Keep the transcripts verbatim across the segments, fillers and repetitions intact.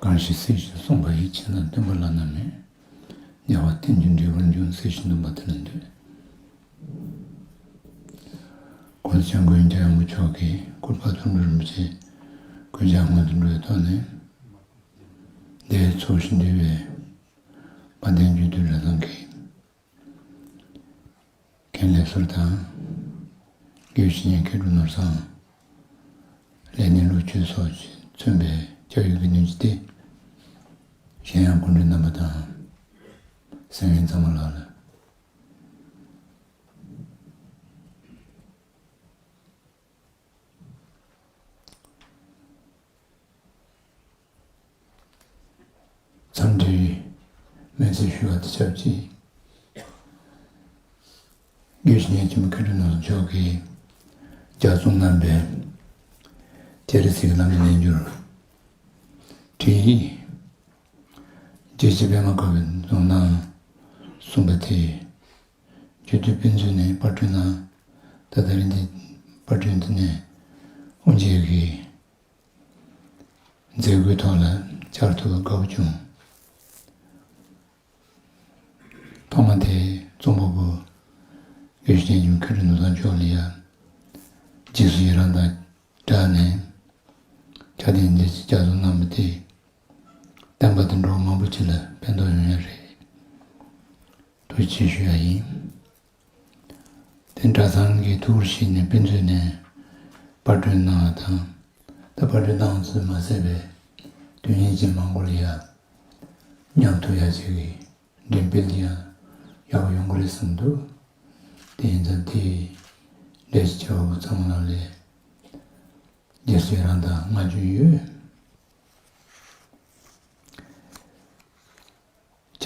གང་ཞིག་སྲིད་ཞིའི་གསུངས་པ་ཡི། ཕྱི་ནང་སྟོན་པ་བླ་ན་མེད། རྒྱལ་བ་བསྟན་འགྱུར་འབྲས་བུར་འབྱུང་། སྲིད་ཞིའི་སྟོན་པ་དེ་ལ་འདུད། གོ་ཆེན་མགོན་སྐྱབས་མགོན་མཆོག་གིས་སྐུ་པར་ཐུན་དྲུག་རིན་པོ་ཆེ་གུས་ཕྱག་སྔོན་དུ་འགྲོ་བའི་ཐོག་ནས། འདིར་ཚོགས་ཞིང་འདུས་པའི་དཔལ་ལྡན་རྒྱུད་སྟོད་གྲྭ་ཚང་གི་མཁན་ལས་ཟུར་དང་། དགེ་བའི་བཤེས་གཉེན་མཁས་གྲུབ་ནོར་བཟང་། ལས་སྣེ་ལུགས་ཆོས་སོགས་ཀྱིས་མཚོན་པའི་སྐྱབས་ཡུལ་གྱི་གནས་ཀྱི་སྟེ། གཞན་ཡང་སྐུ་མགྲོན་རྣམ་པ་དང་། གསན་མཁན་ཚང་མ་ལགས་ལ། འཚམས་འདྲིའི་སྨོན་ཚིག་ཞུ་བ་དང་ཆབས་ཅིག་དགེ་བཤེས་གཉེན་ཆེན་པོ་མཁས་གྲུབ་ནོར་བཟང་མཆོག་གིས་ལྗགས་རྩོམ་གནང་བའི་སྤྱན་རས་གཟིགས་ཀྱི་བླ་མའི་རྣལ་འབྱོར་བྲིས་ཡིག་རྒྱལ་སྤྱིའི་པད་མ་བཀའ་པོད་རྫོང་ནང་གསུངས་པ་དེ། རྒྱུད་སྟོད་དཔེ་མཛོད་ནས་པར་སྐྲུན་གནང་། ད་ལྟ་རིང་འདི་པར་སྐྲུན་དེ་ནས་དབུ་འབྱེད་ཀྱི་མཛད་སྒོའི་ཐོག་ལ་བཅར་ཐུབ་པར་དགའ་པོ་བྱུང་། ཐོག་མ་དེ་རྩོམ་པ་པོ་དགེ་བཤེས་གཉེན་ཆེན་མཁས་གྲུབ་ནོར་བཟང་མཆོག་ལ་ཡང་རྗེས་སུ་ཡི་རང་དང་སྦྲགས་ནས་ཕྱག་དེབ་འདི་ལྗགས་རྩོམ་གནང་བ་དེ། བསྟན་པ་དང་འགྲོ་བ་མང་པོ་ཅིག་ལ་ཕན་ཐོགས་ཡོང་ཡ་རེད། ཐུགས་རྗེ་ཆེ་ཞུ་ཡ་ཡིན། དེ་གྲྭ་ཚང་གི་ཐུགས་ཁུར་བཞེས་ནས་དཔེ་མཛོད་ནས་པར་སྐྲུན་གནང་བ་དང་། ད་པར་སྐྲུན་གནང་ཚུལ་མ་ཟད་པའི་དོན་སྙིང་ཅན་མང་པོ་ལ་ཡ་མཉམ་དུ་ཡ་ཅིག་གི་འགྲེམས་སྤེལ་དེ་ཡང་ཡག་པོ་ཡོང་གི་རེད་བསམ་འདུག་དེ་ཡིན་ཙང་དེ་འདྲ་ཞིག་བྱེད་པ་པོ་ཚང་མ་ལ་ལས་རྗེས་སུ་ཡི་རང་དང་བསྔགས་བརྗོད་ཡོད།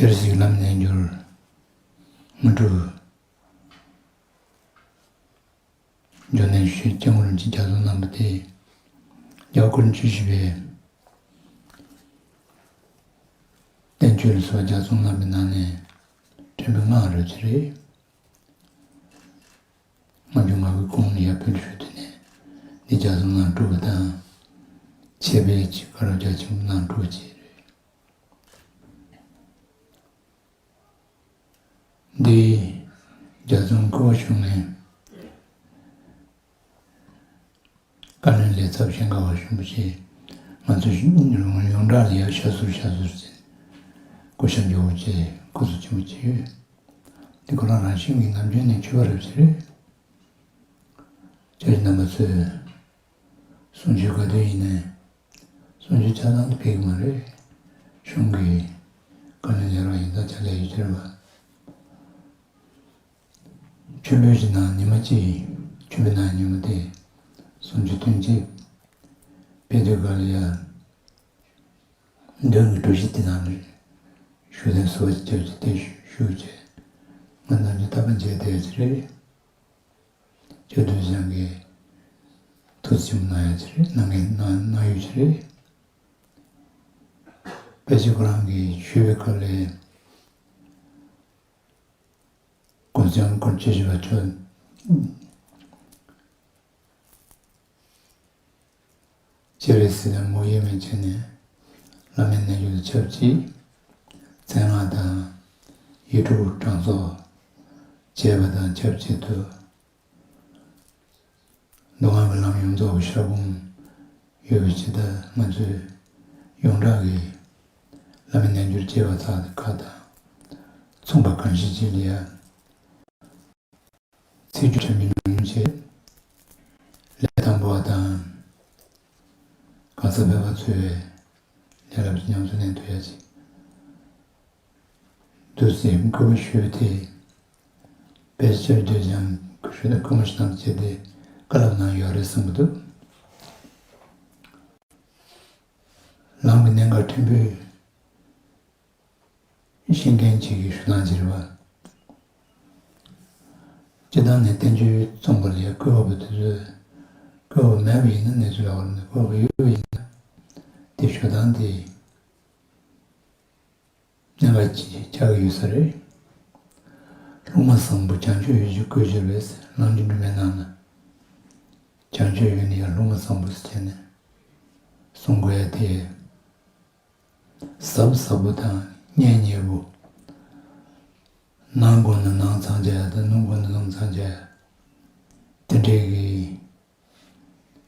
སྤྱན་རས་གཟིགས་བླ་མའི་རྣལ་འབྱོར་དངོས་གྲུབ་འབྱུང་གནས་ཞུས་སྐྱབས་མགོན་རིན་པོ་ཆེས་ལྗགས་རྩོམ་གནང་བ་དེ། རྒྱལ་བ་སྐུ་ཕྲེང་བཅུ་བཞི་པའི་བསྟན་བཅོས་ལ་སོགས་ལྗགས་རྩོམ་གནང་བའི་ནང་ནས་ཕྲན་བུ་ལྔ་རེ་ཅིག་རེད། ལྔ་བཅུ་ང་དགུའི་གོང་ལ་ཡར་བོད་ལ་བཞུགས་དུས་ནས་འདི་ལྗགས་རྩོམ་གནང་གྲུབ་པ་དང་། འཆད་སྤེལ་གྱི་བཀའ་སློབ་རྒྱ་ཆེན་པོ་གནང་གྲུབ་པ་བཅས་རེད། འདི་ལྗགས་རྩོམ་སྐུ་པར་ཞུ་མཁན་བཀའ་བློན་ལས་ཚབ་ཤན་ཁ་བ་ཞུ་མི་ཆེ། ང་ཚོ་ཡོངས་གྲགས་ལ་ཡ་ཤ་ཟུར་ཤ་ཟུར་ཟེར། སྐུ་ཤ་འཇོག་བྱས་སྐུ་གཟུགས་ཆེན་པོ་བྱས་ཡོད། འདི་ཁོ་རང་རང་བཞིན་གྱི་ནམ་རྒྱུན་ནས་མཆོད་པ་རེད་ཟེར། ཁྱེད་རྣམ་པ་ཚོས་གསུང་ཆོས་ག་དུས་ཡིན་ནའི་གསུང་ཆོས་ཆ་ཚང་དུ་ཕེབས་ཀྱི་མ་རེད། གཞུང་གི་བཀའ་བློན་ལས་རོགས་ཡིན་ཙང་ཕྱག་ལས་ཡོད་ཀྱི་རེད་པ། མཆོད་འབུལ་གྱི་ནང་ཉི་མ་གཅིག་མཆོད་འབུལ་གནང་ཉི་མ་དེ་གསུང་ཆོས་ཐུན་གཅིག་ཕེབས་དུས་ག་ལ་ཡ། མདུན་གྱི་གྲུ་བཞི་དེ་ནང་ནས་ཞུ་ལན་གསོལ་བ་རྒྱབ་ཀྱི་དེ་ཞུ་བྱས། ང་ནམ་རྒྱུན་ཐབ་པ་མཇལ་བསྡད་ཀྱི་རེད། ཆོས་སྡེ་ཚང་གིས་ཐུགས་རྗེ་ཆེན་པོ་གནང་ཡ་ཅིག་རེད། གནང་མཁན་གནང་གནང་ཡོད་ཅིག་རེད། དཔེ་ཆ་ཁོ་རང་གིས་ཞུས་པའི་སྐབས་ལ་གོང་ས་སྐྱབས་མགོན་སྐུ་ཕྲེང་བཅུ་བཞི་པ་མཆོག་སྤྱན་རས་གཟིགས་དང་མོ་དབྱེར་མེད་བྱས་ནས་བླ་མའི་རྣལ་འབྱོར་དང་ཆབས་ཅིག་མཚན་སྔགས་དང་ཡིག་དྲུག་གྲངས་གསོག་བྱས་པ་དང་ཆབས་ཅིག་ཏུ། མདོ་སྔགས་ཀྱི་ལམ་ཡོངས་རྫོགས་ཀྱི་ཤར་ཕྱོགས་ཡོད་པའི་ཕྱིར། ད་ང་ཚོས་ཡོངས་གྲགས་ཀྱི་བླ་མའི་རྣལ་འབྱོར་ཅེས་པ་དག་ཁག་དང་མཚུངས་པ་གང་ཞིག་ཅིག་ལ་ཡ། ཚིག་སྦྱོར་ཕྲན་བུ་ཉུང་ཉུང་བྱས། ལས་དང་པོ་བ་དང་། གང་ཟག་ཕལ་པ་ཚོས་ལས་རབ་ཀྱི་ཉམས་སུ་ལེན་ཐུབ་ཡ་ཅིག་འདུག་སེ་སྐུ་པར་ཞུས་ཏེ། དཔེ་ཆ་བརྗོད་ཀྱང་སྐུ་ཞུ་དང་སྐུ་མ་ཞུ་དང་བཅས་ཏེ་བཀའ་སློབ་གནང་ཡོད་རེད་བསམ་གྱི་འདུག་ལམ་གྱི་གནད་འགག་ཕྲན་བུ་ཤེས་མཁན་ཅིག་གིས་ཞུ་སྟངས་ཅིག་རེད་པ། སྤྱིར་བཏང་ནས་བསྟན་བཅོས་རྩོམ་པ་ལ་ཡ་བཀོད་པ་པོ་དེ་ཚོས་བཀོད་པ་མེད་པ་ཡིན་ན་གནས་ཚུལ་ལ་བར་ནས་བཀོད་པ་ཡོད་པ་ཡིན་ན་དེ་ཞུ་སྟངས་དེ་གནད་འགག་ཅིག་ཆགས་ཀྱི་ཡོད་ས་རེད། སློབ་མ་བཟང་པོ་བྱང་ཆུབ་ཡུལ་གྱི་བཀོད་སྤྱོད་རེད་ཟེར། གླང་ཆེན་སྒྲོལ་མའི་ནང་ལ་བྱང་ཆུབ་ཡུལ་ནི་ཡང་སློབ་མ་བཟང་པོ་ཟེར་བྱས་ནས་གསུང་དགོས་ཡ་དེ། ཟབ་ཟབ་པོ་དང་སྙན་སྙན་པོ། ནང་དགོས་ན་ནང་ཚང་བྱ་ཡ་དང་ནང་དགོས་ན་ནང་ཚང་བྱ་ཡ། དེ་འདྲའི་གི་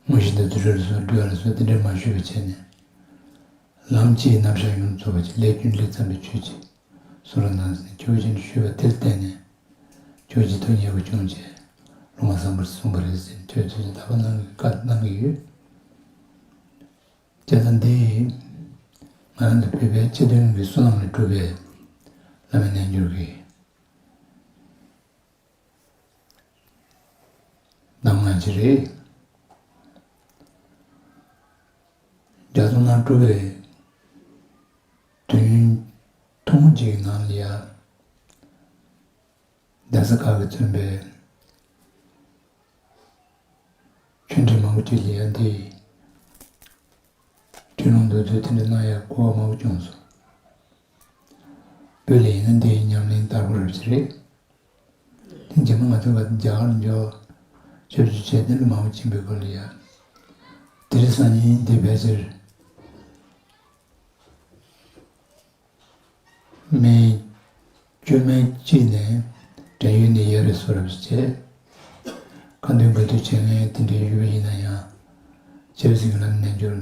དངོས་གཞི་དང་དུས་རབས་སུ་འགྲོ་བ་ལ་སོགས་དེ་འདྲའི་མ་ཞུས་པ་བྱས་ནས། ལམ་གྱི་རྣམ་གཞག་ཡོངས་རྫོགས་པ་ཅིག་ལས་རྒྱུ་ལས་བརྩམས་པའི་ཆོས་ཅིག་གསུང་རོགས་གནང་ཟེར་ནས་ཁྱོད་ཀྱིས་ཞུས་པ་དེར་བརྟེན་ནས། ཁྱོད་ཀྱིས་ཐུགས་མཉེས་པོ་བྱུང་བྱས་བློ་མ་བཟང་པོར་གསུངས་པ་རེད་ཟེར་ནས་ཁྱོད་ཚོས་ཀྱི་དག་པ་གནང་གི་བཀའ་གནང་གི་ཡོད། དེ་ལྟ་འདི་ང་རང་ཚོ་བོད་པའི་སྤྱི་དོན་གྱི་བསོད་ནམས་ལས་གྲུབ་པའི་བླ་མའི་རྣལ་འབྱོར་གྱི་གདམས་ངག་ཅིག་རེད། རྒྱ་མཚོ་ནང་གྲུབ་པའི་དུས་ཡུན་ཐུང་ངུ་ཅིག་གི་ནང་ལ་ཡ། གདན་ས་ཁག་གིས་མཚོན་པའི་ཆོས་འབྲེལ་མང་པོ་ཅིག་ལ་ཡ་འདི་འབྲི་ཀློག་འདོན་ཐུབ་དེ་འདྲ་གནང་ཡ་གོ་བ་མང་པོ་བྱུང་སོང་། བོད་ལ་ཡིན་ན་འདི་ཉམས་ལེན་བསྟར་དགོས་རབས་ཅིག་རེད། དེ་རྗེས་མ་ང་ཚོ་ག་རྒྱ་གར་འབྱོར། ཆབ་སྲིད་བྱས་དེ་འདྲ་མང་པོ་ཕྱིན་པའི་སྐོར་ལ་ཡ། དེ་རིང་སང་ཉིན་འདི་ཕལ་ཆེར། སྨན། བཅོས་སྨན་གཅིག་ནས་བྲན་གཡོག་ནས་ཡར་རེ་སོ་རབས་བྱས། ཁ་འདོན་དགའ་འདོན་བྱེད་མཁན་དེ་འདྲའི་ཡོད་པ་ཡིན་ན་ཡང་། ཆབ་སྲིད་ཀྱི་ལམ་ནས་འབྱོར།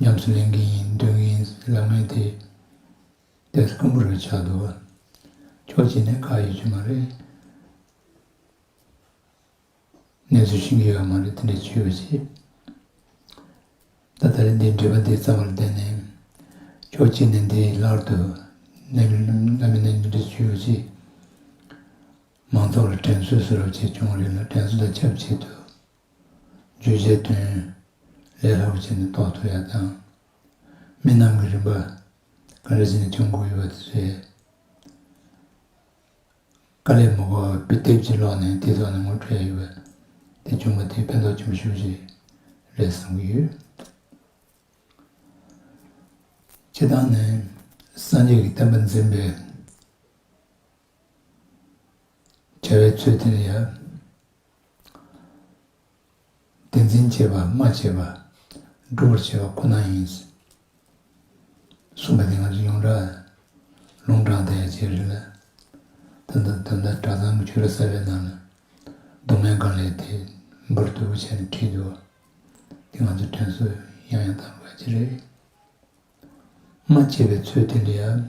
ཉམས་སུ་ལེན་གྱི་ཡིན་འདོན་གྱི་ཡིན་ལབ་མཁན་དེ། དེ་སྐམ་པོ་རེ་ཆགས་འདུག་བ། ཕྱོགས་གཅིག་ནས་ཁག་ཡོད་ཀྱི་མ་རེད། གནས་ཚུལ་ཤེས་ཀྱི་ཡོད་མ་རེད་དེ་འདྲ་བྱས་པ་ཞིག་ད་ད་རེས་འདི་འགྲེལ་པ་འདི་བརྩམས་པར་བརྟེན་ནས། ཕྱོགས་གཅིག་ནས་འདི་ལྷག་ཏུ་གནད་གནད་མི་གནད་འདི་འདྲ་བྱས་པ་ཞིག་མང་ཚོགས་ལ་དྲན་གསོ་བཟོ་རབས་ཅིག་བྱུང་བ་རེད་ལ་དྲན་གསོ་དང་ཆབས་ཅིག་ཏུ། བརྗོད་བྱའི་དོན་ལས་སླ་པོ་བྱས་ནས་རྟོགས་ཐུབ་ཡ་དང་། རྨི་ལམ་གྱི་རིམ་པ་ག་འདྲ་བྱས་ནས་བྱུང་དགོས་ཡོད་པ་དེ་ཚོའི་དཀའ་ལས་མི་དགོས་པར་དེབ་ཅིག་ཀློག་ནས་དེའི་ཐོག་ནས་ངོ་སྤྲོད་ཡ་ཡོད་པ་དེ་བྱུང་བ་དེ་ཕན་ཐོགས་ཆེན་པོ་ཞེ་པོ་ཅིག་རེད་བསམ་གྱི་ཡོད། སྤྱིར་བཏང་ནས་སངས་རྒྱས་ཀྱི་བསྟན་པ་འཛིན་པའི་བྱ་བའི་ཚུལ་དེ་ལ་ཡང་། བདེན་འཛིན་བྱེད་པ་སྨྲ་བྱེད་པ། སྒྲུབ་པར་བྱེད་པ་ཁོ་ན་ཡིན། གསུངས་པ་དེ་ང་ཚོ་ཡོངས་གྲགས་ལུང་དྲངས་བསྡད་ཡ་ཅིག་རེད་ལ། ད་ལྟ་ད་ལྟ་གྲྭ་ཚང་གི་ཆོས་ར་གསར་པའི་ནང་ལ་མདོ་སྨད་སྒང་ལས་དེ་འབུར་དོད་པོ་བྱས་ནས་བྲིས་འདུག་དེ་ང་ཚོ་དྲན་གསོ་ཡང་ཡང་བཏང་དགོས་ཡ་ཅིག་རེད། སྨྲ་བྱེད་པའི་ཚུལ་དེ་ལ་ཡང་།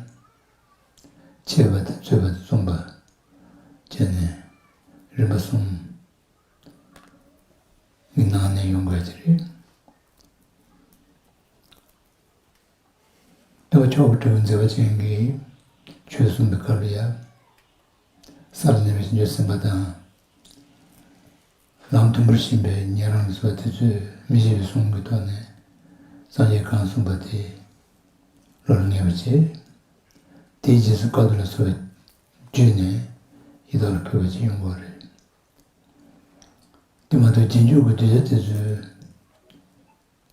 འཆད་པ་དང་རྩོད་པ་དང་རྩོམ་པ་བྱས་ནས་རིམ་པ་གསུམ་གྱི་ནང་ནས་ཡོང་དགོས་ཀྱི་རེད། ལྟ་བ་ཕྱོགས་པ་སྤྲུལ་པའི་མཛད་པ་ཅན་གྱིས་ཆོས་གསུངས་པའི་སྐབས་ལ་ཡང་། ས་ལ་གནས་པའི་བྱང་ཆུབ་སེམས་དཔའ་དང་། ལམ་མཐུན་པར་ཕྱིན་པའི་ཉན་རང་ལ་སོགས་པ་དེ་ཚོས་མི་ཤེས་པའི་གསུང་གི་ཐོག་ནས་སངས་རྒྱས་གང་གསུངས་པ་དེ་བློ་ལ་ངེས་པར་བྱས། དེའི་རྗེས་སུ་བཀའ་བསྡུ་ལ་སོགས་པ་བརྒྱུད་ནས་ཡི་དྭགས་ལ་ཕུལ་བ་ཅིག་ཡོང་དགོས་རེད། དེ་མ་གཏོགས་རྗེས་འཇུག་གི་གདུལ་བྱ་དེ་ཚོས་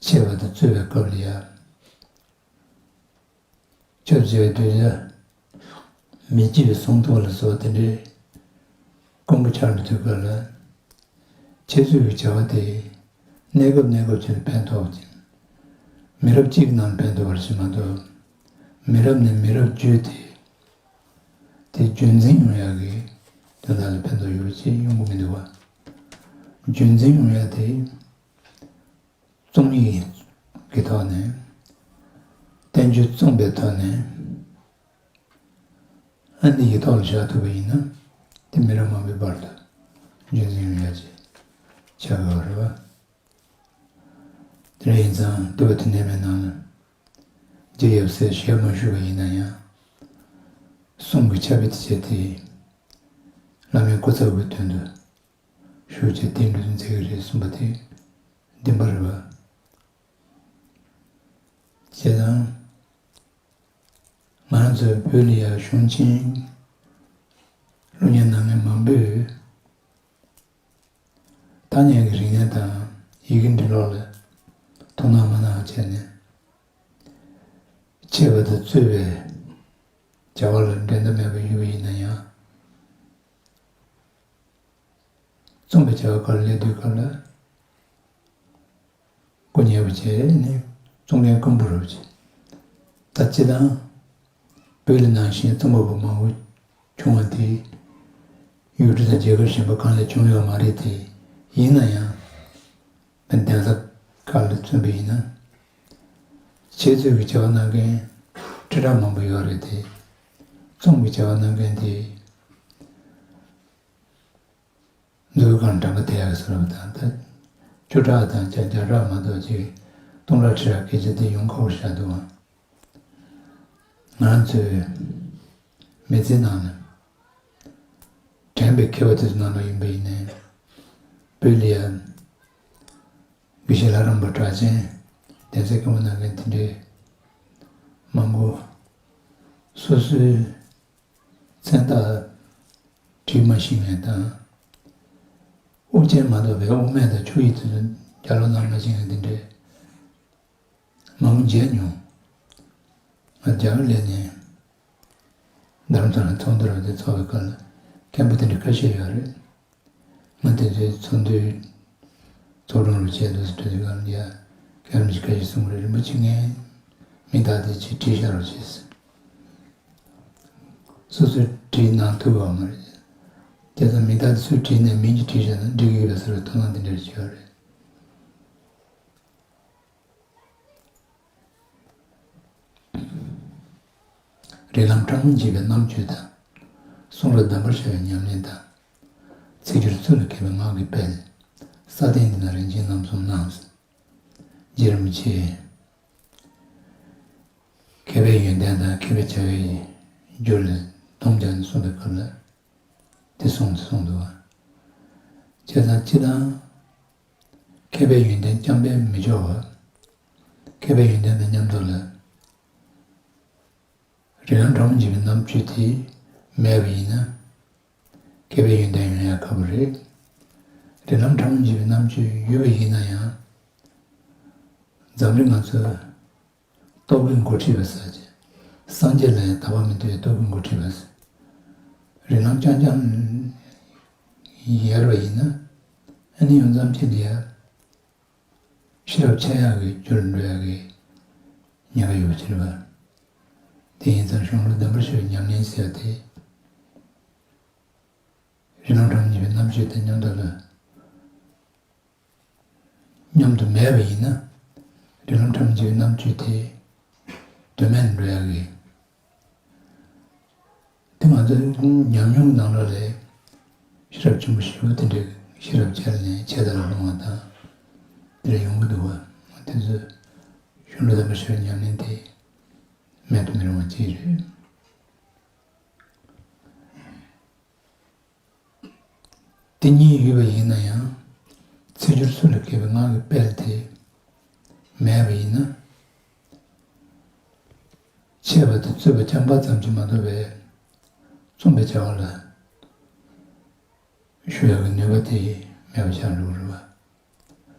འཆད་པ་དང་རྩོད་པའི་སྐབས་ལ་ཡང་། ཆབས་ཅིག་གདུལ་བྱ་མི་སྐྱིད་པའི་གསུང་ཐོག་ལ་སོགས་དེ་འདྲའི་དཀོན་པོ་ཆགས་པའི་དུས་སྐབས་ལ། འཆད་རྩོད་ཀྱི་བྱ་བ་དེ་གནས་སྐབས་གནས་སྐབས་ཅིག་ལ་ཕན་ཐོགས་ཀྱི། མི་རབས་གཅིག་ནང་ཕན་ཐོགས་པར་ཞིག་མ་གཏོགས། མི་རབས་ནས་མི་རབས་བརྒྱུད་དེ། དེ་རྒྱུན་འཛིན་ཡོང་ཡག་གི་དོན་དག་ལ་ཕན་ཐོགས་ཡོད་པ་ཅིག་ཡོང་གི་མི་འདུག་བ། རྒྱུན་འཛིན་ཡོང་ཡག་དེ། རྩོམ་ཡིག་གི་ཐོག་ནས། བསྟན་བཅོས་རྩོམ་པའི་ཐོག་ནས། ཨ་ནི་ཡིག་ཐོག་ལ་བཞག་ཐུབ་པ་ཡིན་ན། དེ་མི་རབས་མང་པོའི་བར་དུ་རྒྱུན་འཛིན་ཡོང་ཡག་ཅིག་ཆགས་དགོས་པ་རེད་བ། དེ་འདྲ་ཡིན་ཙང་བསྟོད་པ་དོན་ལྡན་མའི་ནང་ལ། རྗེ་ཡབ་སྲས་ཞལ་མ་བཞུགས་པ་ཡིན་ན་ཡང་། གསུང་གི་ཆ་བེད་དུ་བྱས་ཏེ། བླ་མའི་སྐུ་ཚབ་ཀྱི་དོན་དུ། ཞུ་བྱེད་བསྟན་འགྲོ་མཛད་ཀྱི་རེད་གསུངས་པ་དེ་བདེན་པ་རེད་པ། བྱས་ཙང་། ང་རང་ཚོའི་བོད་ལ་ཡང་གཞུང་ཆེན་སློབ་གཉེར་གནང་མཁན་མང་པོས་ཐ་སྙད་ཀྱི་རིག་གནས་དང་ཡི་གེ་འབྲི་ཀློག་ལ་དོ་སྣང་མ་གནང་བ་བྱས་ནས། འཆད་པ་དང་རྩོད་པའི་བྱ་བ་ལ་འགྲན་ཟླ་མེད་པ་ཡོད་པ་ཡིན་ན་ཡང་། རྩོམ་པའི་བྱ་བ་སྒང་ལ་སླེབས་དུས་སྐབས་ལ། སྐུ་ཉེ་བོ་བྱས་ནས་གཙུག་ལག་སྐམ་པོ་རུ་བྱས། ད་སྤྱིར་བཏང་བོད་ལ་ནང་བཞིན་རྩོམ་པ་པོ་མང་པོ་བྱུང་བ་དེ་ཡུལ་གྲུ་དང་རྒྱལ་ཁབ་གཞན་པ་གང་ལ་བྱུང་ཡོད་མ་རེད་དེ། ཡིན་ན་ཡང་ད་གདན་ས་ཁག་ལ་མཚོན་པ་ཡིན་ན། འཆད་རྩོད་ཀྱི་བྱ་བ་གནང་མཁན་ཁྲི་ཕྲག་མང་པོ་ཡོད་རེད་དེ། རྩོམ་གྱི་བྱ་བ་གནང་མཁན་དེ། མཛོད་ཁང་གྲངས་ཀ་དེ་ཡག་ཟེར་བ་དང་ད། བཅུ་ཕྲག་དང་བརྒྱ་བརྒྱ་ཕྲག་མ་གཏོགས་ཅིག་སྟོང་ཕྲག་ཁྲི་ཕྲག་སྐད་ཆ་དེ་ཡོང་ཁག་པོ་ཆགས་འདུག་ཨང་། ང་ཚོའི་མི་ཚེ་ནང་ནས་དྲན་པའི་མཁས་པ་དེ་ཚོ་ནང་ལ་ཡིན་པ་ཡིན་ནའི། བོད་ལ་ཡ་དགེ་བཤེས་ལྷ་རམས་པ་གྲགས་ཅན་གདན་ས་སྐྱོང་བ་གནང་མཁན་དེ་འདྲའི་མང་པོ། སོ་སོའི་མཚན་རྟགས་བྲིས་མ་ཤེས་མཁན་དང་། དབུ་ཅན་མ་གཏོགས་པའི་དབུ་མེད་དང་ཆོས་ཡིག་དེ་ཚོ་ལྗགས་ཀློག་གནང་མ་ཤེས་མཁན་དེ་འདྲའི་མང་པོ་མཇལ་མྱོང་། ང་རྒྱ་གར་སླེབས་ནས་རྡ་རམ་ས་ལ་ཚོགས་འདུ་རེ་དེ་ཚོགས་པའི་སྐབས་ལ་མཁན་པོ་དེ་འདྲ་ཁ་ཤས་ཡོད་རེད། ང་དེ་ཚོའི་ཚོགས་འདུའི་ཚོགས་དྲུང་རུ་བྱས་འདུག་ཟེར་དུས་ཀྱང་ཡ་མཁན་རིན་པོ་ཆེ་ཁ་ཤས་གསུང་གི་རེད། རིན་པོ་ཆེ་ངས་མིང་བཏགས་དེ་ཅིག་བྲིས་བཞག་རོགས་བྱས་ཟེར། སོ་སོས་བྲིས་གནང་ཐུབ་པ་མ་རེད། བྱས་ཙང་མིང་བཏགས་དེ་སུས་བྲིས་ནས་མིང་ཅིག་བྲིས་བཞག་ན་འགྲིག་གི་ཡོད་པའི་བཟོ་འདྲ་དོ་སྣང་དེ་འདྲ་ཞིག་ཡོད་རེད། རིགས་ལམ་ཕྲ་མོ་འབྱེད་པའི་རྣམ་དཔྱོད་དང་། གསུང་རབ་གདམས་པར་ཤར་བའི་ཉམས་ལེན་དང་། ཚིག་སྦྱོར་ཚུལ་ལ་མཁས་པའི་ངག་གི་དཔལ། ས་སྟེང་འདི་ན་རིན་ཆེན་རྣམ་གསུམ་སྣང་། རྗེ་རིན་པོ་ཆེས་མཁས་པའི་ཡོན་ཏན་དང་མཁས་པའི་བྱ་བའི་རྒྱུ་ལ་སྡོམ་རྒྱག་ནས་གསུངས་པའི་སྐབས་ལ་དེ་གསུངས་དེ་གསུངས་འདུག་བ། བྱས་ཙང་སྤྱིར་བཏང་མཁས་པའི་ཡོན་ཏན་རྐྱང་པས་མི་ཆོག་པ། མཁས་པའི་ཡོན་ཏན་དང་མཉམ་དུ་ལ། རིགས་ལམ་ཕྲ་མོ་འབྱེད་པའི་རྣམ་དཔྱོད་དེ་མེད་པ་ཡིན་ན། མཁས་པའི་ཡོན་ཏན་ཡོང་ཡག་ཁག་པོ་རེད། རིགས་ལམ་ཕྲ་མོ་འབྱེད་པའི་རྣམ་དཔྱོད་ཡོད་པ་ཡིན་ན་ཡང་། འཛམ་གླིང་ང་ཚོ་སྟོབས་ཀྱིས་འགོ་ཁྲིད་པ་ཟེར་གྱི། སངས་རྒྱས་ལ་ཡང་དད་པ་མི་འདུག་པའི་སྟོབས་ཀྱིས་འགོ་ཁྲིད་པ་ཟེར། རིགས་ལམ་རྐྱང་རྐྱང་ཡལ་བ་ཡིན་ན། ཨ་ནི་ཡོང་མཚམས་ཅིག་ལ་ཡ། ཤེས་རབ་འཆད་ཡག་གི་རྒྱུར་འགྲོ་ཡག་གི་ཉེན་ཁ་ཡོད་པ་ཅིག་རེད་པ། དེ་ཡིན་ཙང་གཞུང་ལུགས་གདམས་པར་ཤར་བའི་ཉམས་ལེན་ཟེར་ཡག་དེ། རིགས་ལམ་ཕྲ་མོ་འབྱེད་པའི་རྣམ་དཔྱོད་དང་མཉམ་དུ་ལ། མཉམ་དུ་མེད་པ་ཡིན་ན། རིགས་ལམ་ཕྲ་མོ་འབྱེད་པའི་རྣམ་དཔྱོད་དེ། དོན་མེད་ལ་འགྲོ་ཡག་གི། དེ་ང་ཚོའི་ཉམས་མྱོང་གི་ནང་ལོགས་ལ་ཤེས་རབ་ཆེན་པོ་ཞེ་པོ་དེ་འདྲའི་ཤེས་རབ་འཆལ་ནས་ཆད་ལྟར་ལྷུང་བ་དང་། དེ་འདྲ་ཡོང་གི་འདུག་བ། དེ་ཚོ་གཞུང་ལུགས་གདམས་པར་ཤར་བའི་ཉམས་ལེན་དེ་མེད་དུ་མི་རུང་བ་ཅིག་རེད། དེ་གཉིས་ཡོད་པ་ཡིན་ན་ཡང་། ཚིག་སྦྱོར་ཚུལ་ལ་མཁས་པའི་ངག་གི་དཔལ་དེ་མེད་པ་ཡིན་ན། འཆད་པ་དང་རྩོད་པ་རྐྱང་པ་ཙམ་གྱིས་མ་གཏོགས་པའི་རྩོམ་པའི་བྱ་བ་ལ་ཞུགས་ཡག་གི་ནུས་པ་དེ་མེད་པ་ཆགས་འགྲོ་གི་རེད་པ།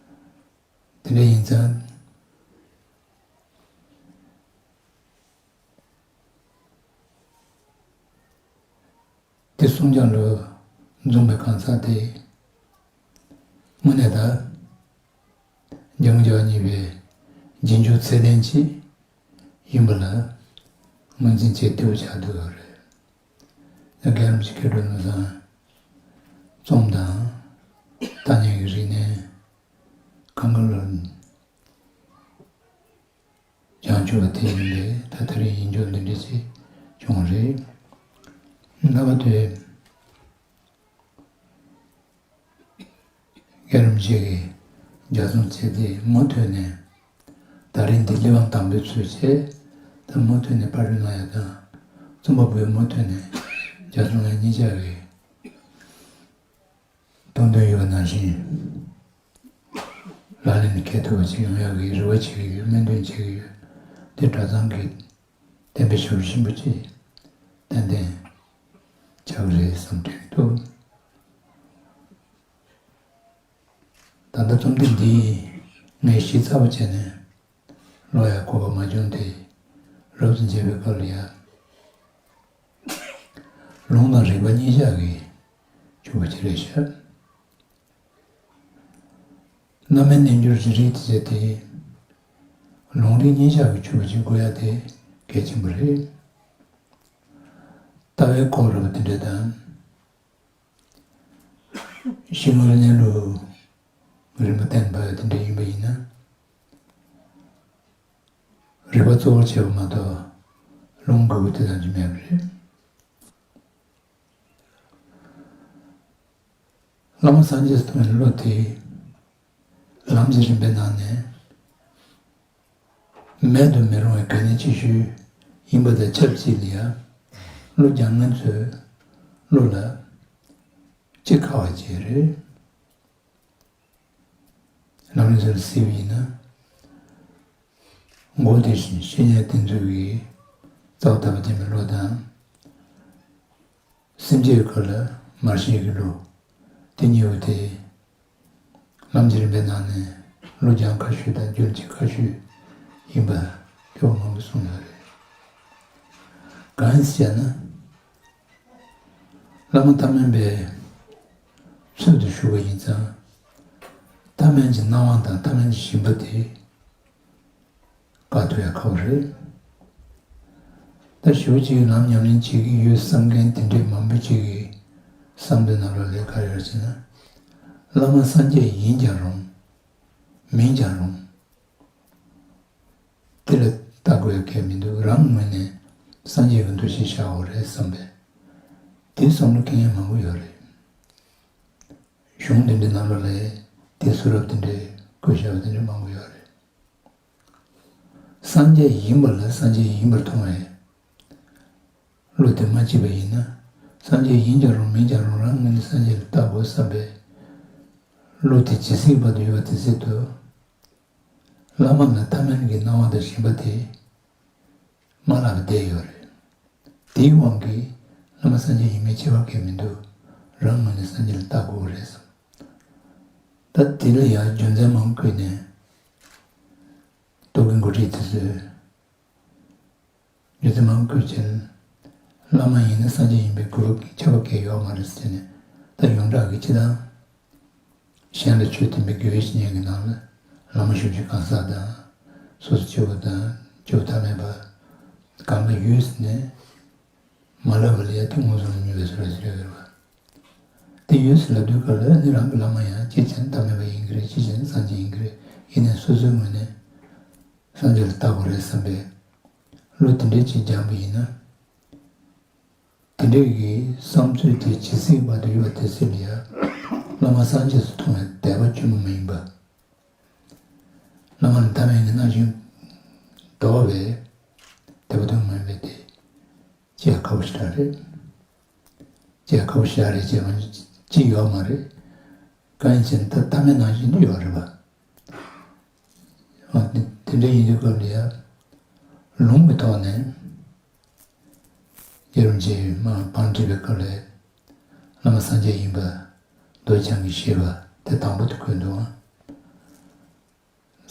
དེ་འདྲ་ཡིན་ཙང་། དེ་གསུང་སྦྱང་ལུ་འཛོམས་པའི་གང་ཟག་དེ། དངོས་གནས་ད། འཇམ་དབྱངས་རྒྱལ་བ་གཉིས་པའི་རྗེས་འཇུག་ཚད་ལྡན་ཅིག་ཡིན་པ་ལ་ངོས་འཛིན་བྱེད་བདེ་པོ་ཆགས་འདུག་ཡོད་རེད། ད་རྒན་རིན་པོ་ཆེ་མཁས་གྲུབ་ལམ་བཟང་རྩོམ་དང་ཐ་སྙད་ཀྱི་རིག་གནས་གང་ག་ལ་སྦྱང་བཅུག་པ་དེ་ཡིན་པས། ད་དེ་རིང་ཡིན་རྒྱུ་འདི་འདྲ་ཞིག་བྱུང་བ་རེད། ལྷག་པར་དུ་རྒན་རིན་པོ་ཆེ་གིས་ལྗགས་རྩོམ་བྱས་ཏེ་མུ་མཐུད་ནས། ད་རིང་འདི་གླེགས་བམ་དང་པོའི་ཚུལ་བྱས། ད་མུ་མཐུད་ནས་པར་སྐྲུན་གནང་ཡག་དང་། རྩོམ་པ་པོས་མུ་མཐུད་ནས་ལྗགས་རྩོམ་ལ་སྙན་ཆ་གི་གཏོང་འདུན་ཡོད་པ་ནང་བཞིན། ལག་ལེན་འཁེལ་ཐུབ་པ་ཞིག་ཡོང་ཡག་གི་རེ་བ་བྱེད་ཀྱི་ཡོད། སྨོན་འདུན་བྱེད་ཀྱི་ཡོད། དེ་གྲྭ་ཚང་གི་བསྟན་པའི་ཞབས་ཞུ་ཆེན་པོ་ཅིག་ཏན་ཏན་ཆགས་ཀྱི་རེད་བསམ་དྲན་གྱི་འདུག་ད་ལྟ་རྩོམ་འདི་འདི་ངས་གཞི་རྩ་བ་བྱས་ནས་ཀློག་ཡག་གོ་སྐབས་མ་བྱུང་སྟེ། རབ་ཏུ་མཇལ་བའི་སྐབས་ལ་ཡང་ལུང་དང་རིགས་པ་གཉིས་ཆ་གིས་ཕྱུག་པ་ཅིག་རེད་ཤག་རྣམ་སྨིན་རྣལ་འབྱོར་གྱི་རིགས་དེ་བྱས་ཏེ། ལུང་རིགས་གཉིས་ཆ་གིས་ཕྱུག་པ་ཅིག་དགོས་ཡ་དེ་ གལ་ཆེན་པོ་རེད། ལྟ་བའི་སྐོར་ར་བ་དེ་འདྲ་དང་། ཤེས་ངོར་གནས་ལུགས་རིམ་པ་བསྟན་པ་དེ་འདྲ་ཡིན་པ་ཡིན་ན། རིགས་པ་གཙོ་བོར་བྱས་པ་མ་གཏོགས་ལུང་དགོས་པ་དེ་ཙམ་ཅིག་མེད་པ་རེད། བླ་མ་སངས་རྒྱས་སུ་མཐོང་བའི་བློ་དེ་ལམ་གྱི་རིམ་པའི་ནང་ནས་མེད་དུ་མི་རུང་བའི་གལ་གནད་ཆེ་ཤོས་ཡིན་པ་དང་ཆབས་ཅིག་ལ་ཡང་བློ་སྦྱང་མཁན་ཚོའི་བློ་ལ་ཅི་ཁ་བ་ཅིག་རེད། ལམ་རིམ་ཚུལ་གཟིགས་པ་ཡིན་ན། མགོ་དེ་བཞིན་བཤེས་གཉེན་བསྟེན་ཚུལ་གྱི་རྩ་བ་དག་པ་ལྡན་པའི་བློ་དང་། སེམས་བསྐྱེད་སྐོར་ལ་མར་ཤེས་ཀྱི་བློ། དེ་གཉིས་པོ་དེ་ལམ་གྱི་རིམ་པའི་ནང་ནས་བློ་སྦྱང་ཁག་ཤོས་དང་རྒྱུན་བཅད་ཁག་ཤོས་ཡིན་པ་སྐྱོ་བ་མང་པོ་གསུངས་ཡོད་རེད། གང་ཡིན་ཟེར་ན། བླ་མ་ཐ་མལ་པའི་ཚུལ་དུ་བཞུགས་པ་ཡིན་ཙང་། ཐ་མལ་གྱི་སྣང་བ་དང་ཐ་མལ་གྱི་ཞེན་པ་དེ་བཀག་ཐུབ་ཡ་ཁག་པོ་རེད། ད་ཞེ་པོ་ཅིག་ལམ་ཉམས་ལེན་བྱེད་ཀྱི་ཡོད་བསམ་མཁན་དེ་འདྲའི་མང་པོ་ཅིག་གིས་བསམ་པའི་ནང་ལ་ལས་ཀ་ཡོད་ཟེར་ན། བླ་མ་སངས་རྒྱས་ཡིན་ཀྱང་རུང་། མིན་ཀྱང་རུང་། དེ་ལ་ལྟ་དགོས་ཡ་གལ་མི་འདུག་རང་ངོས་ནས་སངས་རྒྱས་ཀྱི་འདུ་ཤེས་བཞག་དགོས་རེད་བསམ་པས། དེ་བསམ་བློ་འཁྱེར་མཁན་མང་པོ་ཡོད་རེད། གཞུང་དེ་འདྲའི་ནང་ལོགས་ལ་དེ་གསུང་རབ་དེ་འདྲའི་བཀོད་བཞག་པ་དེ་འདྲ་མང་པོ་ཡོད་རེད། སངས་རྒྱས་ཡིན་པ་ལ་སངས་རྒྱས་ཡིན་པར་མཐོང་བའི་བློ་དེ་མ་སྐྱེས་པ་ཡིན་ན། སངས་རྒྱས་ཡིན་ཀྱང་རུང་མིན་ཀྱང་རུང་རང་ངོས་ནས་སངས་རྒྱས་ལ་ལྟ་དགོས་བསམ་པའི་བློ་དེ་ཇི་སྲིད་བར་དུ་ཡོད་པ་དེ་སྲིད་དུ། བླ་མ་ལ་ཐ་མལ་གྱི་སྣང་བ་དང་ཞེན་པ་དེ་མ་ལག་པ་བསྡད་ཡོད་རེད། དེའི་དབང་གིས་བླ་མ་སངས་རྒྱས་ཡིན་མིན་ཁྱད་པར་གང་ཡང་མི་འདུག་རང་ངོས་ནས་སངས་རྒྱས་ལ་ལྟ་དགོས་རེད་བསམ། ད་དེ་ལ་ཡང་རྒྱུ་མཚན་མང་པོ་བཀོད་ནས། རྟོག་གེ་མགོ་ཁྲིད་དེ་ཚོས། རྒྱུ་མཚན་མང་པོ་བཀོད་ཕྱིར། བླ་མ་ཡིན་ན་སངས་རྒྱས་ཡིན་པའི་དགོས་པ་ཁྱབ་པ་གང་ཡང་ཡོད་མ་རེད་ཟེར་ནས། ད་ཡོངས་གྲགས་ཀྱི་སྤྱི་དང་། གཞན་ལ་ཆོས་སྟོན་པའི་དགེ་བའི་བཤེས་གཉེན་གྱི་ནང་ལ་བླ་མ་ཞབས་ཞུ་གང་ཟག་དང་། སོ་སོ་སྐྱེ་བོ་དང་སྐྱེ་བོ་ཐ་མལ་པ་གང་ག་ཡོད་ཟེར་ནས་མ་ལབ་པ་ལ་ཡ་དེ་མངོན་སུམ་ལ་མྱོང་བའི་བཟོ་འདྲ་ཞིག་རེད་ཟེར་བ། དེ་ཡོད་ཟེར་ལབ་དུས་སྐབས་ལ་ནི་རང་གི་བླ་མ་ཡང་གཅིག་བྱས་ན་ཐ་མལ་པ་ཡིན་གྱི་རེད། གཅིག་བྱས་ན་སངས་རྒྱས་ཡིན་གྱི་རེད། ཡིན་ནའི་སོ་སོའི་ངོས་ནས་སངས་རྒྱས་ལ་ལྟ་དགོས་རེད་བསམ་པའི་བློ་དེ་འདྲའི་ཅིག་སྦྱངས་པ་ཡིན་ན། དེ་འདྲའི་གི་བསམ་ཚུལ་དེ་ཇི་སྲིད་བར་དུ་ཡོད་པ་དེ་སྲིད་ལ་ཡང་བླ་མ་སངས་རྒྱས་སུ་མཐོང་བའི་དད་པ་བཅོས་མ་མ་ཡིན་པ། བླ་མ་ལ་ཐ་མལ་གྱི་སྣང་ཞེན་ལྡོག་པའི་དད་པ་ཐུན་མོང་མ་ཡིན་པའི་དེ་ཅི་ཡང་ཁག་པོ་ཞེ་དྲག་རེད། ཅི་ཡང་ཁག་པོ་ཞེ་དྲག་རེད་ཅེས་པ་ཅི་ཡོད་མ་རེད། གང་ཡིན་ཟེར་ན་ད་ཐ་མལ་སྣང་ཞེན་འདི་ཡོད་རེད་པ། ཨ་དེ་དེ་འདྲ་ཡིན་དུས་སྐབས་ལ་ཡང་ལུང་གི་ཐོག་ནས། རྒྱལ་བ་རིན་པོ་ཆེས་མ་བང་བྲིས་པའི་སྐབས་ལ་བླ་མ་སངས་རྒྱས་ཡིན་པ་རྡོ་རྗེ་འཆང་གིས་བཞེད་པ་དེ་དང་པོ་དེ་བཀོད་འདུག་ཨང་།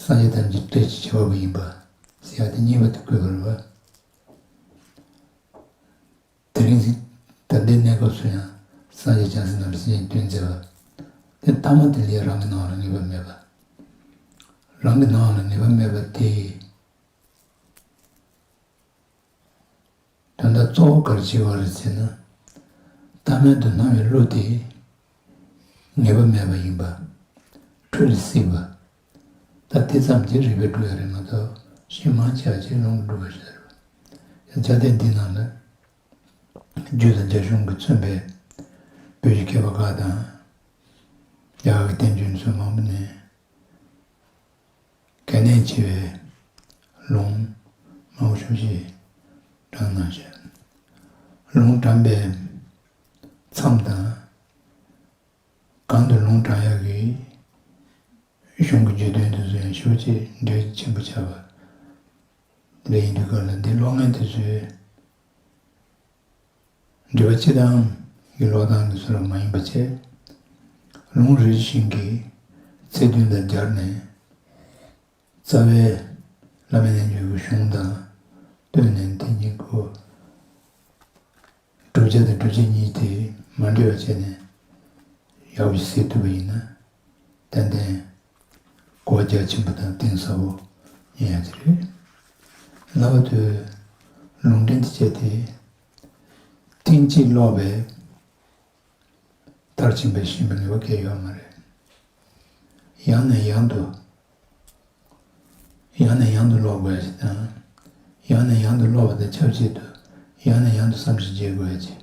སངས་རྒྱས་ཐམས་ཅད་སྲས་ཀྱི་ཁྱད་པར་བུ་ཡིན་པ་ཟེར་ཡག་དེ་གཉིས་པ་དེ་བཀོད་པ་རེད་པ། དེ་རིང་ད་ལྟའི་གནས་སྐབས་སུ་ཡང་སངས་རྒྱས་བྱང་སེམས་རྣམ་པར་སེམས་ཅན་དོན་མཛད་པ་དེ་ཐ་མ་དེ་ལ་ཡང་རང་གི་སྣང་བ་ལ་ངེས་པ་མེད་པ། རང་གི་སྣང་བ་ལ་ངེས་པ་མེད་པ་དེ། དོན་དག་གཙོ་བོ་ག་རེ་བྱེད་པ་རེད་ཟེར་ན། ཐ་མལ་དུ་སྣང་བའི་བློ་དེ་ངེས་པ་མེད་པ་ཡིན་པ། འཁྲུལ་སྲིད་པ། ད་དེ་ཙམ་གྱིས་རིགས་པས་སྒྲུབ་ཡ་རེད་མ་གཏོགས་གཞན་མང་ཆེ་བ་ཅིག་ལུང་གིས་སྒྲུབ་པ་ཞིག་རེད་པ། ཡང་བཅའ་སྡོད་འདི་ནང་ལ་རྒྱུད་དང་རྒྱ་གཞུང་གིས་མཚོན་པའི་བོད་ཀྱི་མཁས་པ་ཁག་དང་། རྒྱ་གར་གྱི་བསྟན་བཅོས་ཚོ་མང་པོ་ནས། གལ་གནད་ཆེ་བའི་ལུང་མང་པོ་ཞིག་དྲངས་གནང་ཤག་ལུང་དྲངས་པའི་མཚམས་དང་། གང་དུ་ལུང་དྲངས་ཡག་གི་གཞུང་གི་བརྗོད་དོན་དེ་ཚོ་ཡང་ཞེ་པོ་ཅིག་འབྲེལ་ཆེན་པོ་ཆགས་པ་འདྲ་ཡིན་དུས་སྐབས་ལ། འདི་ཀློག་མཁན་དེ་ཚོས། འགྲེལ་པ་སྤྱི་དང་གི་ཀློག་སྟངས་ཀྱི་ཚུལ་ལ་མ་ཡིན་པ་བྱས། ལུང་རེ་བཞིན་གྱི་ཚིག་དོན་དང་སྦྱར་ནས། རྩ་བའི་བླ་མའི་རྣལ་འབྱོར་གྱི་གཞུང་དང་བསྟུན་ནས་དེ་གཉིས་ཀོ། བསྒྲུབ་བྱ་དང་སྒྲུབ་བྱེད་གཉིས་དེ་མ་འདྲེས་པ་བྱས་ནས་ཡག་པོ་ཞིག་གཟིགས་ཐུབ་པ་ཡིན་ན། ཏན་ཏན་གོ་བ་རྒྱ་ཆེན་པོ་དང་གཏིང་ཟབ་པོ་རྙེད་ཡ་དེ་རེད། ལབ་པ་དུས་ ལུང་འདྲེན་དེ་བྱས་ཏེ། ཐེངས་གཅིག་ཀློག་པས་མཐར་ཕྱིན་པ་ཤེས་པའི་ངེས་པ་གང་ཡང་ཡོད་མ་རེད། ཡང་ནས་ཡང་དུ། ཡང་ནས་ཡང་དུ་ཀློག་དགོས་ཡ་ཅིག་དང་། ཡང་ནས་ཡང་དུ་ཀློག་པ་དང་ཆབས་ཅིག་ཏུ། ཡང་ནས་ཡང་དུ་བསམ་གཞིག་བྱེད་དགོས་ཡ་ཅིག་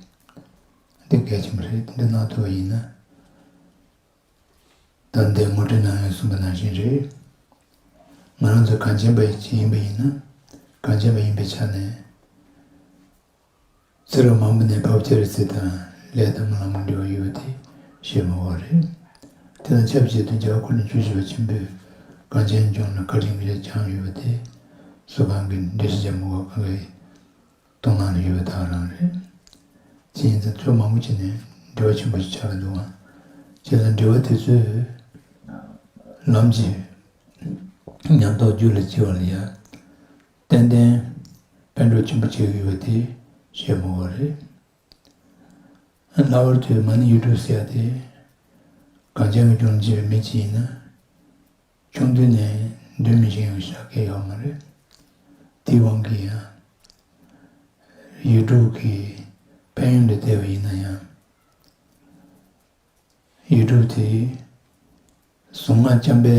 འདི་གལ་ཆེན་པོ་རེད། འདི་གནང་ཐུབ་པ་ཡིན་ན། ད་ལྟའི་ངོ་སྤྲོད་ནང་ཡང་གསུངས་པ་ནང་བཞིན་རེད། ང་རང་ཚོ་གངས་ཅན་པ་ཞིག་ཡིན་པ་ཡིན་ན། གངས་ཅན་པ་ཡིན་པའི་ཆ་ནས། ཚེ་རབས་མང་པོ་ནས་བབ་ཆ་རེ་ཚེ་དང་ལས་དང་བླ་མ་འབྲེལ་བ་ཡོད་པ་དེ་ཤེས་མི་དགོས་རེད། དེ་དང་ཆབས་ཅིག་ཏུ་རྒྱལ་བ་ཀུན་ལས་བརྒྱུད་བྱེད་པ་ཆེན་པོས་གངས་ཅན་ལྗོངས་ལ་བཀའ་དྲིན་གྱིས་བསྐྱངས་ཡོད་པ་དེ། སུ་གང་གིས་འགྲེལ་བཤད་བྱ་མི་དགོས། གང་གི་མཐོང་སྣང་ལ་ཡོད་པ་དག་རང་རེད། དེ་ཡིན་ཙང་ཚོ་མང་པོ་ཅིག་ནས་འགྲེལ་པ་ཆེན་པོ་ཞིག་ཆགས་ཀྱི་འདུག་ཨང་། བྱས་ཙང་འགྲེལ་པ་དེ་ཚོས་ལམ་གྱི་ཉམས་རྟོགས་རྒྱུད་ལ་སྐྱེ་བ་ལ་ཡ། ཏན་ཏན་ཕན་གྲོགས་ཆེན་པོ་བྱེད་ཀྱི་ཡོད་པ་དེ་ཤེས་མི་དགོས་རེད། ལྷག་པར་དུ་མ་ཎི་ཡིག་དྲུག་ཟེར་ཡ་དེ། གངས་ཅན་གྱི་ལྗོངས་ལ་སྐྱེས་པའི་མི་གཅིག་ཡིན་ན། ཆུང་དུས་ནས་འདོན་མི་ཤེས་ཡང་ཤག་གི་ཡོད་མ་རེད། དེའི་དབང་གིས་ཡང་། ཡིག་དྲུག་གི་ཕན་ཡོན་དུ་བལྟས་པ་ཡིན་ན་ཡང་། ཡིག་དྲུག་དེ་གཟུངས་སྔགས་བརྐྱང་པའི་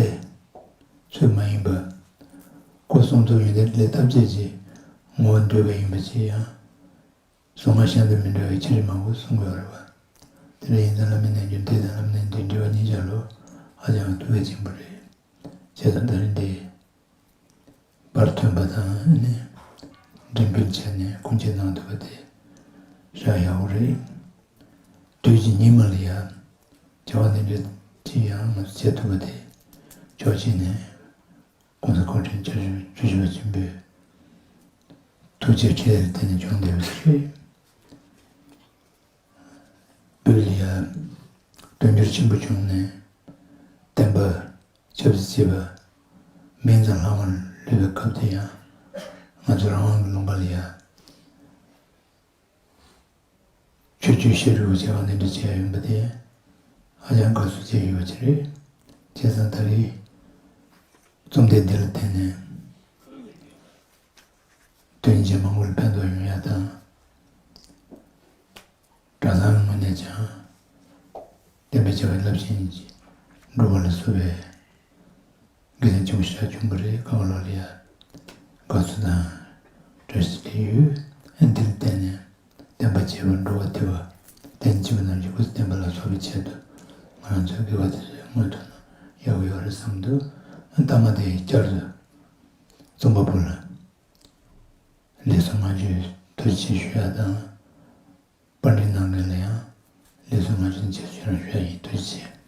ཚུལ་མ་ཡིན་པར། སྐུ་གསུང་ཐུགས་ཡོན་ཏན་ལས་ཐམས་ཅད་ཀྱི་ངོ་བོར་འདོད་པ་ཡིན་པ་ཅིག་ཡང་། གཟུངས་སྔགས་གཞན་དང་མི་འདྲ་བའི་ཆེ་ཆུང་མང་པོ་གསུང་གི་ཡོད་རེད་པ། དེ་འདྲ་ཡིན་ཙང་བླ་མའི་རྣལ་འབྱོར་འདི་དང་བླ་མའི་རྣལ་འབྱོར་འདིའི་འབྲེལ་བ་གཉིས་ཆར་ལ་ཧ་ཅང་ཐུགས་གལ་ཆེན་པོ་རེད། བྱས་ཙང་ད་རིང་འདི་པར་ཐོན་པ་དང་ནི་འགྲེམས་སྤེལ་བྱས་ནས་ཁུངས་སྐྱེལ་གནང་ཐུབ་པ་དེ་ཞེ་དྲག་ཡག་པོ་རེད། དུས་ཀྱི་སྙིགས་མ་ལ་ཡ་བྱ་བ་འདི་འདྲ་ཅིག་ཡང་ང་ཚོ་བྱེད་ཐུབ་པ་དེ་ཕྱོགས་གཅིག་ནས། ༸གོང་ས་སྐུ་ཕྲེང་བཅུ་བཞི་པ་ཆེན་པོའི་ཐུགས་རྗེ་ཁྲིད་ལ་བརྟེན་ནས་བྱུང་བསྡད་པ་ཞིག་རེད། བོད་ལ་ཡ་དུས་འགྱུར་ཆེན་པོ་བྱུང་ནས་བསྟན་པ་ཆབ་སྲིད་ཅེས་པ་མིང་ཙམ་ལྷག་མ་ལུས་པའི་སྐབས་དེ་ཡང་ང་ཚོ་རང་དབང་གི་ལུང་པ་ལ་ཡ། ཆོས་བརྒྱུད་བཤད་སྒྲུབ་བྱས་པ་འདི་འདྲ་བྱས་ཡོང་པ་དེ་ཧ་ཅང་དགའ་བསུ་བྱས་ཡོད་པ་ཅིག་རེད། བྱས་ཙང་ད་རེས་རྩོམ་དེབ་འདི་ལ་བརྟེན་ནས་དོན་གྱི་མང་པོ་ལ་ཕན་ཐོགས་ཡོང་ཡ་དང་། གྲྭ་ཚང་གི་ངོས་ནས་ཀྱང་བསྟན་པའི་བྱ་བའི་རླབས་ཆེན་གྱི་སྒྲུབ་པ་ལ་སོགས་པའི་དགེ་མཚན་ཆེན་པོ་ཞིག་བྱུང་བ་རེད། གང་ལ་ལ་ཡ་དགའ་བསུ་དང་བཀྲ་ཤིས་བདེ་ལེགས་ཡོད། ཨ་འདི་ལ་བརྟེན་ནས་བསྟན་པ་བྱེ་བ་འགྲོ་བ་བདེ་བ་བསྟན་བཅོས་རྣམས་ཀྱི་སྐུ་ཚེ་བརྟན་པ་ལ་སོགས་པའི་ཆེད་དུ་ང་རང་ཚོའི་དགེ་བ་དེ་ཚོའི་སྔོན་དུ་ན་ཡག་པོ་ཡོད་རེད་བསམ་འདུག་ཨ་མཐའ་མ་དེ་བསྐྱར་དུ་རྩོམ་པ་པོ་ལ་ལེགས་སོ་བསྔགས་བརྗོད་ཐུགས་རྗེ་ཆེ་ཞུ་ཡ་དང་། པར་འདི་གནང་མཁན་ལ་ཡང་ལེགས་སོ་བསྔགས་བརྗོད་ཆེ་ཞུ་རང་ཞུ་ཡ་ཡིན། ཐུགས་རྗེ་ཆེ།